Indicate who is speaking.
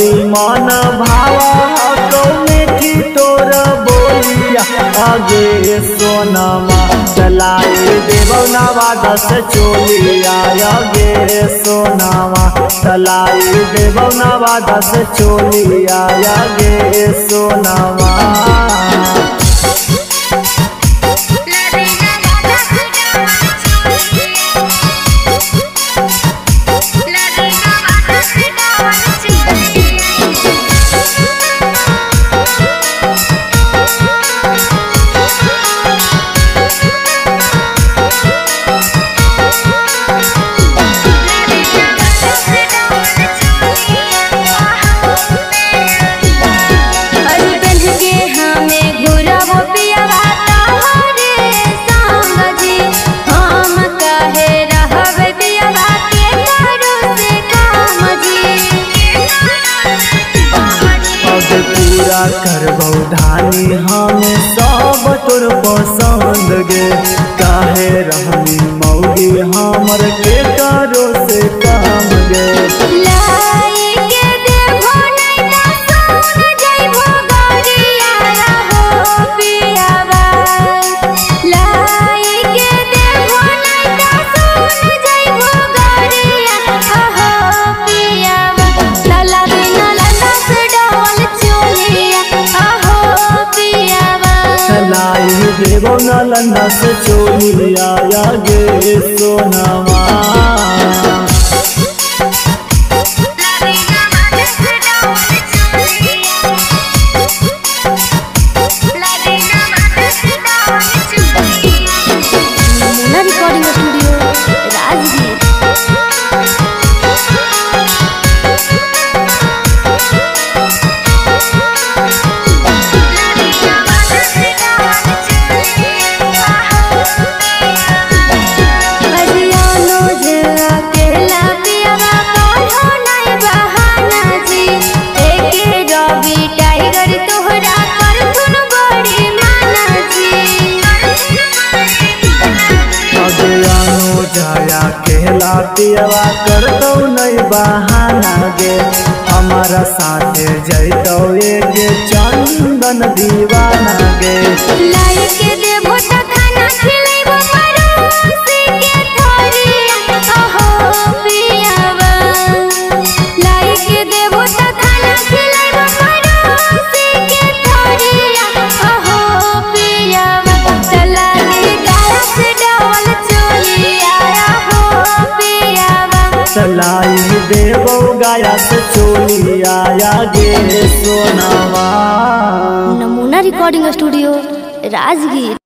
Speaker 1: बड़ी मन भावा हकौ मीठी तोर बोलिया आगे सोनमा चलाई देवौ नवादा से चोलिया आगे सोनामा चलाई देवौ नवादा से चोलिया आगे सोनामा। पूरा करबौ धानी हमें सब तोर पसंद गे काहे रहनी मौगी हमर के करो से काम गे।
Speaker 2: लाई के देबो नहीं त सोन जइबो गौरिया हो पियावा, लाई के देबो नहीं त सोन जइबो गौरिया हो पियावा, लाला बिना लाला से डोल चोलिया हो पियावा,
Speaker 1: लाई देबो नालंदा से चोलिया आगे सोनामा।
Speaker 2: Recording studio Rajgir.
Speaker 1: केला पियवा करतौ नहीं बहाना गे हमारा साथे जइतौ एक चंदन दीवाना गे।
Speaker 2: लाई के देबो त खाना खिलैबो परोस के थरिया हो पियावा, लाई के देबो त खाना खिलैबो परोस के थरिया हो पियावा, चला रे गाया से डोल चोलिया हो पियावा,
Speaker 1: चलाई देबो गाया से चोलिया आगे सोनावा।
Speaker 2: नमूना रिकॉर्डिंग स्टूडियो राजगीर।